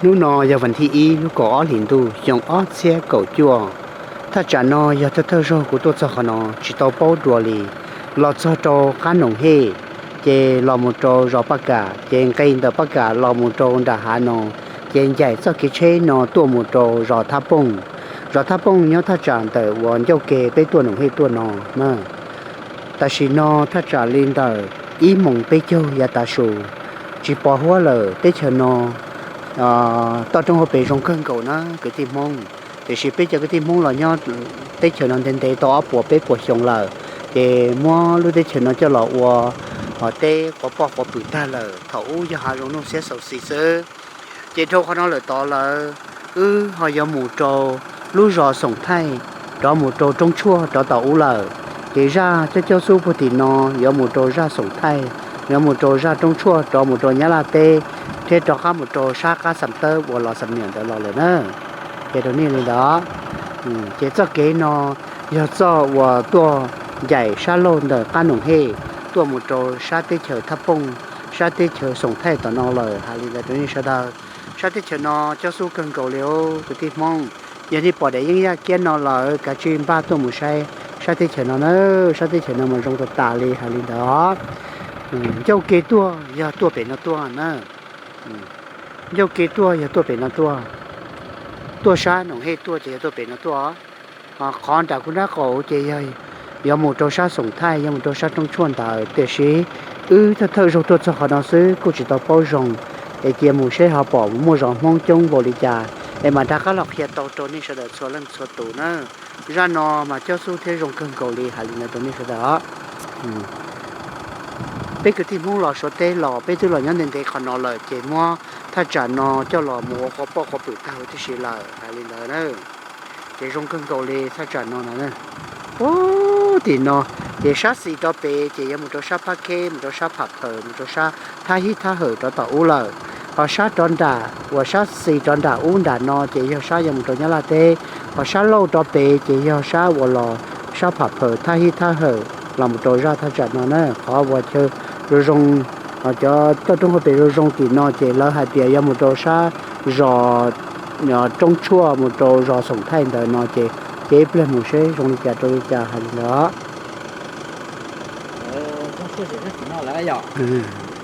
Hnub no yog vas thib ib lub kaum ob hlis ntuj xyoo ob txhiab kaum cuaj. Thaj tsam no yog thawj thawj zaug kuv tuaj txog qhov no tsis tau paub dua li. Los txog rau qab Noom Hej, ces los mus rau zos Paj Kam, ces nqis ntawm Paj Kam los mus rau nram hav no, ces ncaim txoj kev tsheb no tuaj mus rau zos Thab Pooj. Zos Thab Pooj nyob thaj tsam ntawm uas ncauj ke peb tuaj Noom Hej tuaj no na. Tam sim no thaj tsam li ntawm ib moos peb caug yav tav su, tsis pos huab lawm teb chaws no toj roob hauv pes zoo kawg nkaus na kwv tij Hmoob. Tiam sis peb cov kwv tij Hmoob los nyob teb chaws no ntev ntev tau ob puas peb puas xyoo lawm, ces muab lub teb chaws no coj los ua teb quav poj quav pwm tag lawm, thaum ub yog hav zoov nuj xiab xaus xis xwb. Ces dhau qhov no lawm tod lawm, wb ho yuav mus rau lub zos Xoom Thaij, rov mus rau Roob Tshuaj rov tom ub lawm. Ces zaj coj coj xub puag tim no yuav mus rau zaj Xoom Thaij, yuav mus rau zaj Roob Tshuaj, rov mus rau Nyab Laj teb, thiab rov qab mus rau sab qab Xam Tawb uas los Xam Niam ntawd los lawm na. Ces rau nej li ntawd, ces txoj kev no yog txoj uas tuaj ncaim sab laug ntawm qab Noom Hej tuaj mus rau sab teb chaws Thab Pooj, sab teb chaws Xoom Thaij tom no lawm. Hais li ntawd rau nej sawv daws, sab teb chaws no cob xub kawg nkaus li os kwv tij Hmoob. Yog nej pom daim yeeb yaj kiab no lawm kav tsij npaj tuaj mus saib sab teb chaws no na. Sab teb chaws no mas zoo tas tas li. Hais li ntawd, ncauj ke tuaj yog tuaj pem no tuaj na. Ncauj ke tuaj yog tuaj pem no tuaj. Tuaj sab Noom Hej tuaj ces yog tuaj pem no tuaj. Qhov nram kuv nrab qaum ces yog yuav mus rau sab Xoom Thaij, yuav mus rau sab Roob Tshuaj ntawd, tiam sis wb thawj thawj zaug tuaj txog qhov no xwb kuj tsis tau paub zoo, es cia mus seb ho pom muaj zos Hmoob coob npaum li cas, es mam rov qab los qhia tau rau nej sawv daws txhua leej txhua tus na. Zaj no mas cob xub thiab zoo kawg nkaus li. Hais li ntawd rau nej sawv daws os. Peb kwv tij Hmoob los Suav teb los peb twb los nyob ntev ntev qhov no lawm, ces muab thaj tsam no coj los mus ua quav poj quav pwm tag huv tib si lawm. Hais li ntawd na, ces zoo kawg nkaus li thaj tsam no no. Ub, tim no ces sab xis rov pem ces yuav mus rau sab Phab Kheb, mus rau sab Pham Phawm, mus rau sab Thab Hib Thab Hawm rov tom ub lawm. Ho sab rov nram uas sab xis rov nram ub nram no ces yog sab yuav mus rau Nyab Laj teb. Ho sab laug rov pem ces yog sab uas los sab Pham Phawm, Thab Hib Thab Hawm los mus rau zaj thaj tsam no na. Qhov uas chaw zoo zoo, cov toj roob hauv pes zoo zoo tim no ces lawv hais tias yuav mus rau sab zos Roob Tshuaj mus rau zos Xoom Thaij ntawd no ces, ces ib pliag mus seb zoo li cas rau li cas. Hais li ntawd.